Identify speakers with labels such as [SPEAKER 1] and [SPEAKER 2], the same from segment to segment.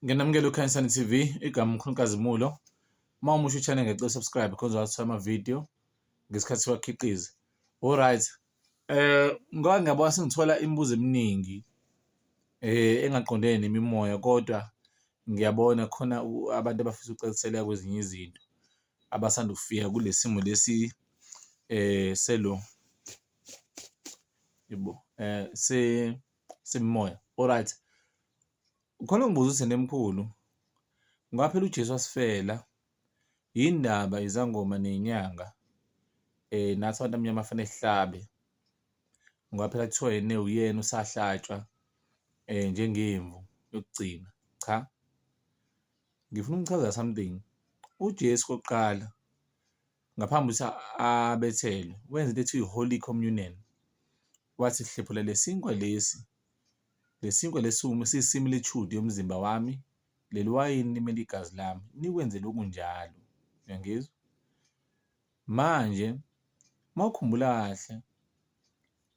[SPEAKER 1] Nginamukela uKhanyisani TV, igama uMkhulu Nkazimulo. Uma umusha u-channel ngiyacela subscribe khona uzothola ama-video ngesikhathi siwakhiqiza. Alright. Ngoba ngiyabona sengithola imibuzo eminingi engaqondene nemimoya, kodwa ngiyabona khona abantu abafisa ukucaciseleka kwezinye izinto abasanda kufika kule simo lesi selo yebo se semimoya. Alright. Khona ngibuza ukuthi nemkhulu, ngoba phela uJesu wasifela, yini ndaba izangoma ney'nyanga nathi abantu abamnyama fanele sihlabe, ngoba phela kuthiwa yena uyena usahlatshwa njengemvu yokugcina. Cha, ngifuna ukuchaza something. UJesu kokuqala ngaphambi kokuthi abethelwe wenza into ethiwa i-Holy Communion, wathi hlephula le sinkwa lesi. Le sinkwa lesi siyi-similitude yomzimba wami, leli wayini limele igazi lami, nikwenze lokhu njalo. Uyangizwa? Manje, uma ukhumbula kahle,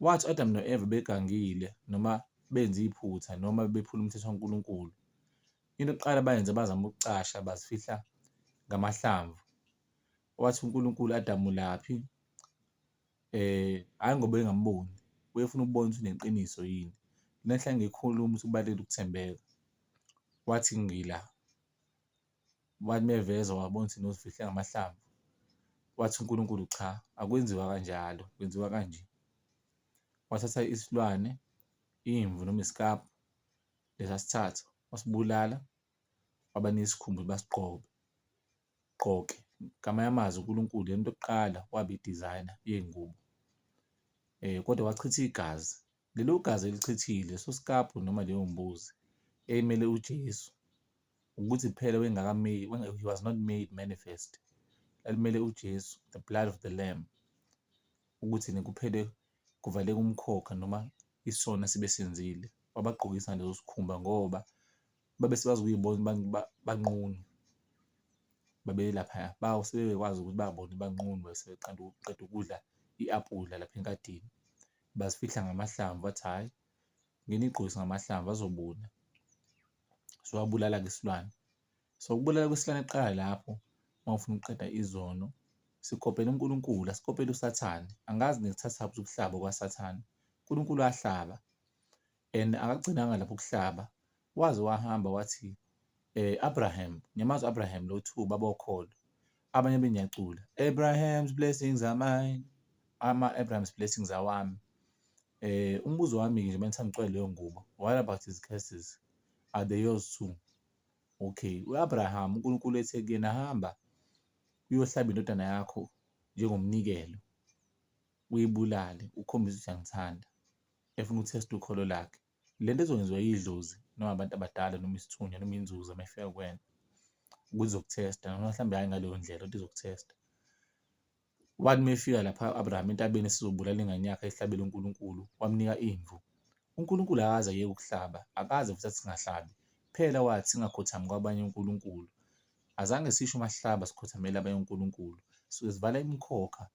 [SPEAKER 1] wathi u-Adam no-Eva begangile noma benze iphutha noma bephula umthetho kaNkulunkulu, into yokuqala abayenza bazama ukucasha bazifihla ngamahlamvu. Wathi uNkulunkulu, Adamu ulaphi? Hhayi ngoba engamboni, wayefuna ukubona ukuthi uneqiniso yini. Nahlala ngikhuluma ukuthi kubalulekile ukuthembeka. Wathi ngila, wathi uma eveza wabona ukuthi nozifihle ngamahlamvu. Wathi uNkulunkulu cha, akwenziwa kanjalo, kwenziwa kanje. Wathatha isilwane, imvu noma isikabhu lesi asithatha wasibulala, wabanika isikhumba basigqoke. Gqoke. Ngamanye amazwi uNkulunkulu yena umuntu wokuqala waba i-designer yey'ngubo. Kodwa wachitha igazi. Lelo gazi elichithile, leso sikabhu noma leyo mbuzi eyayimele uJesu, ukuthi kuphela he was not made manifest. Lalimele uJesu, the blood of the lamb, ukuthi kuphele kuvaleke umkhokha noma isono esibe senzile. Wabagqokisa leso sikhumba ngoba babe sebakwazi ukuy'bona banqunu. Babelaphaya sebekwazi ukuthi babone banqunu sebeqeda ukuqeda ukudla i-apula lapha engadini. Bazifihla ngamahlamvu bathi hhayi, nginigqokise ngamahlamvu azobuna. So wabulala-ke isilwane. So ukubulala kwesilwane kuqala lapho uma ufuna ukuqeda izono. Sikopela uNkulunkulu, asikopeli uSathane. Angazi nikuthathaphi ukuhlaba kwaSathane. uNkulunkulu wahlaba and akagcinanga lapho ukuhlaba, waze wahamba wathi Abraham, ngiyamazi u-Abraham lo two babokholo. Abanye benyacula, Abraham's blessings are mine, ama-Abraham's blessings awami. Umbuzo wami-ke nje uma ngicela leyo ngubo, what about his curses? Are they yours too? Okay, u-Abraham uNkulunkulu ethe kuyena hamba uyohlaba indodana yakho njengomnikelo, uyibulale ukhombise ukuthi uyangithanda, efuna ukuthesta ukholo lakhe. Le nto ezokwenziwa yidlozi noma abantu abadala noma isithunywa noma inzuzo uma ifika kuwena, ukuthi izokuthesta noma mhlawumbe hhayi ngaleyo ndlela kodwa izokuthesta. Wathi uma efika lapha u-Abraham entabeni esizobulala ingane yakhe ayihlabele uNkulunkulu, wamnika imvu. UNkulunkulu akaze ayeke ukuhlaba, akaze futhi athi singahlabi. Phela wathi singakhothami kwabanye onkulunkulu. Azange sisho uma sihlaba sikhothamela abanye onkulunkulu. Sisuke sivala imikhokha,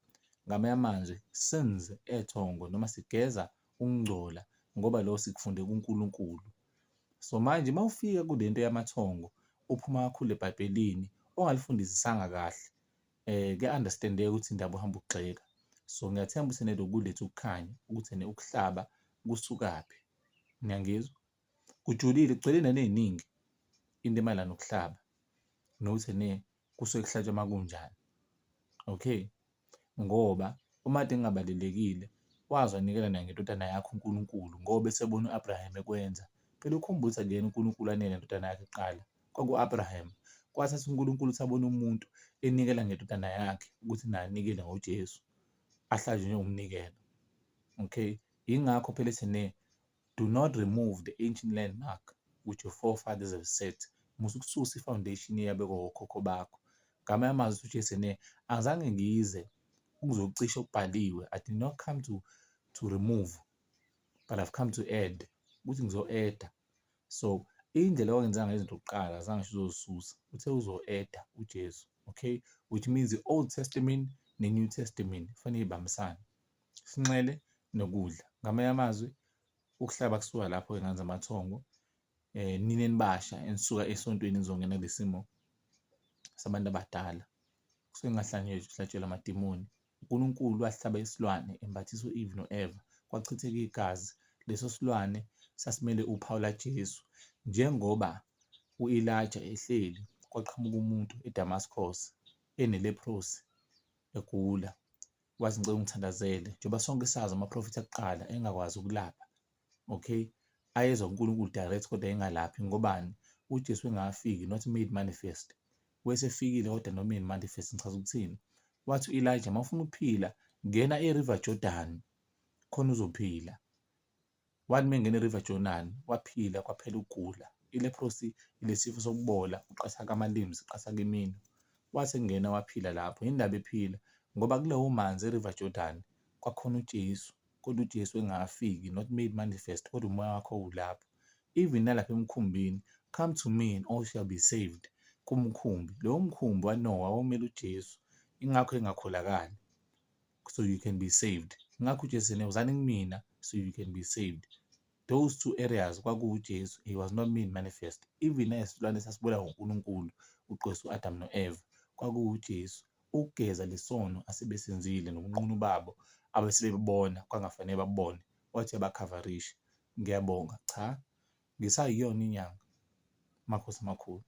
[SPEAKER 1] ngamanye amazwi sins ethongo noma sigeza ukungcola ngoba lokho sikufunde kuNkulunkulu. So manje uma ufika kule nto yamathongo uphuma kakhulu eBhayibhelini ongalifundisisanga kahle, kuya-understand-eka ukuthi indaba uhamba ugxeka. So ngiyathemba ukuthi ene lokhu kuletha ukukhanya ukuthi ene ukuhlaba kusukaphi. Niyangizwa? Kujulile, kugcwele iy'ndaba ey'ningi into emayelana nokuhlaba nokuthi ene kusuke kuhlatshwa uma kunjani. Okay, ngoba uma kade kungabalulekile waze wanikela naye ngendodana yakhe uNkulunkulu ngoba esebona u-Abraham ekwenza. Phela ukhumbule ukuthi akuyena uNkulunkulu anikela ngendodana yakhe kuqala, kwaku-Abraham. Kwathatha uNkulunkulu ukuthi abone umuntu enikela ngendodana yakhe ukuthi naye anikele ngoJesu, ahlatshwe njengomnikelo. Okay, yingakho phela ethi ne do not remove the ancient landmark which your forefathers have set. Musa ukususa i-foundation eyabekwa okhokho bakho. Ngamanye amazwi uJesu ene angizange ngize ukuzocisha okubhaliwe. I did not come to remove, but I've come to add. Ukuthi ngizo-add-a. So indlela owenza ngayo izinto kuqala azange ngisho uzozisusa. Uthe uzo-add-a uJesu. Okay? Which means i-Old Testament ne-New Testament kufanele ibambisane. Sinxele nokudla. Ngamanye amazwi ukuhlaba kusuka lapho-ke ngane zamathongo. Nina enibasha enisuka esontweni nizongena kulesimo sabantu abadala, kusuke kungahlatshelwa amadimoni. UNkulunkulu wahlaba isilwane embathisa u-Eve no-Eva, kwachitheka igazi. Leso silwane sasimele uphawu laJesu. Njengoba u-Elijah ehleli, kwaqhamuka umuntu eDamascus enelephrosi egula, wathi ngicela ungithandazele. Njengoba sonke sazi amaprofethi akuqala engakwazi ukulapha, okay, ayezwa kuNkulunkulu direct kodwa engalaphi ngobani? UJesu engakafiki, not made manifest. Wesefikile kodwa not made manifest. Ngichaza ukuthini? Wathi u-Elijah, uma ufuna ukuphila ngena e-River Jordan khona uzophila. Wathi uma engena e-River Jordan waphila, kwaphela ukugula. I-leprosy ilesifo sokubola, uqathaka ama-limbs, uqathaka iminwe. Wathi engena waphila lapho. Yini ndaba ephila? Ngoba kulewo manzi e-River Jordan kwakhona uJesu, kodwa uJesu engakafiki, not made manifest, kodwa umoya wakho ulapho. Even nalapha emkhumbini, come to me and all shall be saved. Kumkhumbi, lowo mkhumbi waNoah wawumele uJesu, ingakho engakholakali, so you can be saved. Ingakho uJesu yena, wozani kumina so you can be saved. Those two areas kwakuwuJesu, he was not made manifest. Even nesilwane sasibulawa uNkulunkulu ugqwesa u-Adam no-Eva, kwakuwuJesu ukugeza lesono asebesenzile nobunqunu babo abasebebona kwangafanele babone, wathi yabakhavarisha. Ngiyabonga, cha ngisayiyona inyanga, makhosi amakhulu.